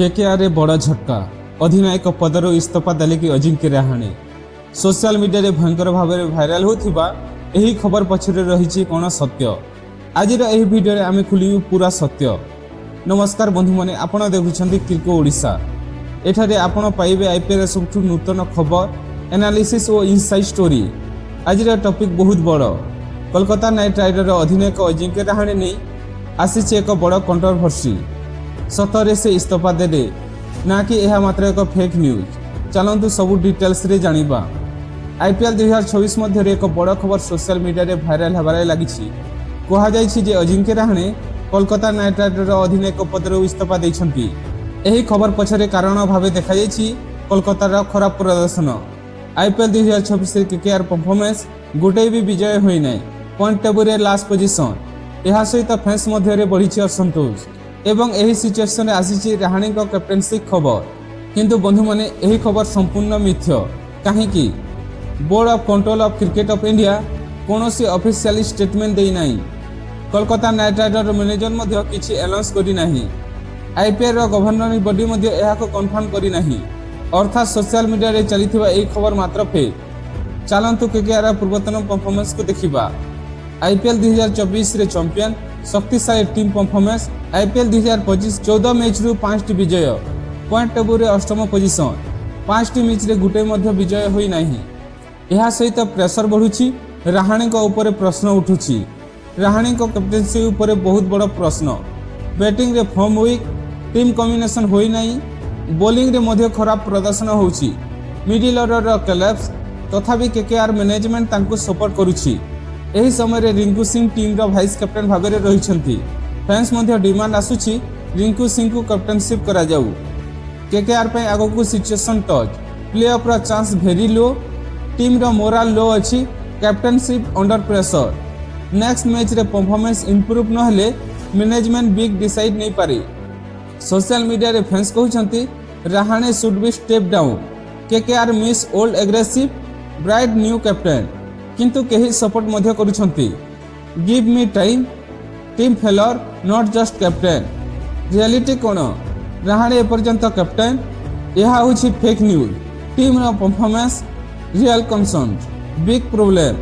କେକେଆର୍ରେ ବଡ଼ ଝଟକା। ଅଧିନାୟକ ପଦରୁ ଇସ୍ତଫା ଦେଲେ କି ଅଜିଙ୍କ୍ୟ ରାହାଣେ? ସୋସିଆଲ ମିଡିଆରେ ଭୟଙ୍କର ଭାବରେ ଭାଇରାଲ ହେଉଥିବା ଏହି ଖବର ପଛରେ ରହିଛି କ'ଣ ସତ୍ୟ? ଆଜିର ଏହି ଭିଡ଼ିଓରେ ଆମେ ଖୋଲିବୁ ପୁରା ସତ୍ୟ। ନମସ୍କାର ବନ୍ଧୁମାନେ, ଆପଣ ଦେଖୁଛନ୍ତି କ୍ରିକୋ ଓଡ଼ିଶା। ଏଠାରେ ଆପଣ ପାଇବେ ଆଇପିଏଲ୍ ସବୁଠୁ ନୂତନ ଖବର, ଆନାଲିସିସ୍ ଓ ଇନସାଇଡ୍ ଷ୍ଟୋରି। ଆଜିର ଟପିକ୍ ବହୁତ ବଡ଼। କୋଲକାତା ନାଇଟ୍ ରାଇଡର ଅଧିନାୟକ ଅଜିଙ୍କ୍ୟ ରାହାଣେ ନେଇ ଆସିଛି ଏକ ବଡ଼ କଣ୍ଟ୍ରୋଭର୍ସି। ସତରେ ସେ ଇସ୍ତଫା ଦେଲେ ନା କି ଏହା ମାତ୍ର ଏକ ଫେକ୍ ନ୍ୟୁଜ୍? ଚାଲନ୍ତୁ, ସବୁ ଡିଟେଲ୍ସରେ ଜାଣିବା। ଆଇପିଏଲ୍ 2026 ମଧ୍ୟରେ ଏକ ବଡ଼ ଖବର ସୋସିଆଲ ମିଡିଆରେ ଭାଇରାଲ ହେବାରେ ଲାଗିଛି। କୁହାଯାଇଛି ଯେ ଅଜିଙ୍କ୍ୟ ରାହାଣେ କୋଲକାତା ନାଇଟ୍ ରାଇଡର ଅଧିନାୟକ ପଦରୁ ଇସ୍ତଫା ଦେଇଛନ୍ତି। ଏହି ଖବର ପଛରେ କାରଣ ଭାବେ ଦେଖାଯାଇଛି କୋଲକାତାର ଖରାପ ପ୍ରଦର୍ଶନ। ଆଇପିଏଲ୍ 2026ରେ କେକେଆର୍ ପରଫର୍ମାନ୍ସ ଗୋଟିଏ ବି ବିଜୟ ହୋଇନାହିଁ। ପଏଣ୍ଟ ଟେବୁଲରେ ଲାଷ୍ଟ ପୋଜିସନ୍। ଏହା ସହିତ ଫ୍ୟାନ୍ସ ମଧ୍ୟରେ ବଢ଼ିଛି ଅସନ୍ତୋଷ ଏବଂ ଏହି ସିଚୁଏସନରେ ଆସିଛି ରାହାଣେଙ୍କ କ୍ୟାପ୍ଟେନ୍ସିପ୍ ଖବର। କିନ୍ତୁ ବନ୍ଧୁମାନେ, ଏହି ଖବର ସମ୍ପୂର୍ଣ୍ଣ ମିଥ୍ୟ। କାହିଁକି? Board of Control of Cricket of India କୌଣସି ଅଫିସିଆଲି ଷ୍ଟେଟମେଣ୍ଟ ଦେଇନାହିଁ। କୋଲକାତା ନାଇଟ୍ ରାଇଡର ମ୍ୟାନେଜର ମଧ୍ୟ କିଛି ଆନାଉନ୍ସ କରିନାହିଁ। ଆଇପିଏଲ୍ର ଗଭର୍ଣ୍ଣିଂ ବଡି ମଧ୍ୟ ଏହାକୁ କନଫର୍ମ କରିନାହିଁ। ଅର୍ଥାତ୍ ସୋସିଆଲ ମିଡିଆରେ ଚାଲିଥିବା ଏହି ଖବର ମାତ୍ର ଫେକ୍। ଚାଲନ୍ତୁ, କେକେଆର୍ ପୂର୍ବତନ ପରଫର୍ମାନ୍ସକୁ ଦେଖିବା। ଆଇପିଏଲ୍ 2024ରେ ଚାମ୍ପିୟନ, ଶକ୍ତିଶାଳୀ ଟିମ୍ ପରଫର୍ମାନ୍ସ। ଆଇପିଏଲ୍ 2025, 14 ମ୍ୟାଚ୍ରୁ ପାଞ୍ଚଟି ବିଜୟ, ପଏଣ୍ଟ ଟେବୁଲରେ ଅଷ୍ଟମ ପୋଜିସନ୍। ପାଞ୍ଚଟି ମ୍ୟାଚ୍ରେ ଗୋଟିଏ ମଧ୍ୟ ବିଜୟ ହୋଇନାହିଁ। ଏହା ସହିତ ପ୍ରେସର ବଢ଼ୁଛି, ରାହାଣେଙ୍କ ଉପରେ ପ୍ରଶ୍ନ ଉଠୁଛି। ରାହାଣେଙ୍କ କ୍ୟାପ୍ଟେନ୍ସି ଉପରେ ବହୁତ ବଡ଼ ପ୍ରଶ୍ନ। ବ୍ୟାଟିଂରେ ଫର୍ମ ୱିକ୍, ଟିମ୍ କମ୍ବିନେସନ୍ ହୋଇନାହିଁ। ବୋଲିଂରେ ମଧ୍ୟ ଖରାପ ପ୍ରଦର୍ଶନ ହେଉଛି। Middle ଅର୍ଡରର collapse. ତଥାପି କେକେଆର୍ ମ୍ୟାନେଜମେଣ୍ଟ ତାଙ୍କୁ ସପୋର୍ଟ କରୁଛି। ଏହି ସମୟରେ ରିଙ୍କୁ ସିଂ ଟିମ୍ର ଭାଇସ୍ କ୍ୟାପ୍ଟେନ୍ ଭାବରେ ରହିଛନ୍ତି। ଫ୍ୟାନ୍ସ ମଧ୍ୟ ଡିମାଣ୍ଡ ଆସୁଛି, ରିଙ୍କୁ ସିଂଙ୍କୁ କ୍ୟାପ୍ଟେନସିପ୍ କରାଯାଉ। କେକେଆର୍ ପାଇଁ ଆଗକୁ ସିଚୁଏସନ୍ ଟଫ୍। ପ୍ଲେ ଅଫ୍ର ଚାନ୍ସ ଭେରି ଲୋ। ଟିମ୍ର ମୋରାଲ ଲୋ ଅଛି। Captaincy under pressure. ନେକ୍ସଟ ମ୍ୟାଚ୍ରେ ପରଫର୍ମାନ୍ସ ଇମ୍ପ୍ରୁଭ୍ ନହେଲେ ମ୍ୟାନେଜମେଣ୍ଟ ବିଗ୍ ଡିସାଇଡ୍ ନେଇପାରେ। ସୋସିଆଲ ମିଡିଆରେ ଫ୍ୟାନ୍ସ କହୁଛନ୍ତି, "Rahane should be step down. KKR miss old aggressive, bright new captain." କିନ୍ତୁ କେହି ସପୋର୍ଟ ମଧ୍ୟ କରୁଛନ୍ତି, "Give me time. Team failure, not just captain." Reality କ'ଣ? ରାହାଣେ ଏପର୍ଯ୍ୟନ୍ତ କ୍ୟାପ୍ଟେନ୍। ଏହା ହେଉଛି ଫେକ୍ ନ୍ୟୁଜ୍। ଟିମ୍ର performance real concern, big problem.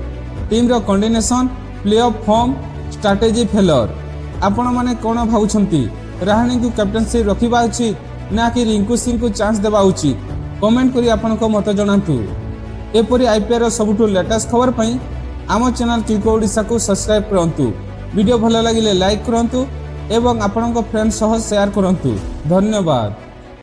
ଟିମ୍ର condition, play off form, strategy failure. ଆପଣମାନେ କ'ଣ ଭାବୁଛନ୍ତି? ରାହାଣେଙ୍କୁ କ୍ୟାପ୍ଟେନସିପ୍ ରଖିବା ଉଚିତ ନା କି ରିଙ୍କୁ ସିଂଙ୍କୁ ଚାନ୍ସ ଦେବା ଉଚିତ? କମେଣ୍ଟ କରି ଆପଣଙ୍କ ମତ ଜଣାନ୍ତୁ। ଏପରି ଆଇପିଏଲ୍ର ସବୁଠୁ ଲେଟେଷ୍ଟ ଖବର ପାଇଁ ଆମ ଚ୍ୟାନେଲ୍ କ୍ରିକୋ ଓଡ଼ିଶାକୁ ସବସ୍କ୍ରାଇବ୍ କରନ୍ତୁ। ଭିଡ଼ିଓ ଭଲ ଲାଗିଲେ ଲାଇକ୍ କରନ୍ତୁ ଏବଂ ଆପଣଙ୍କ ଫ୍ରେଣ୍ଡ ସହ ସେୟାର କରନ୍ତୁ। ଧନ୍ୟବାଦ।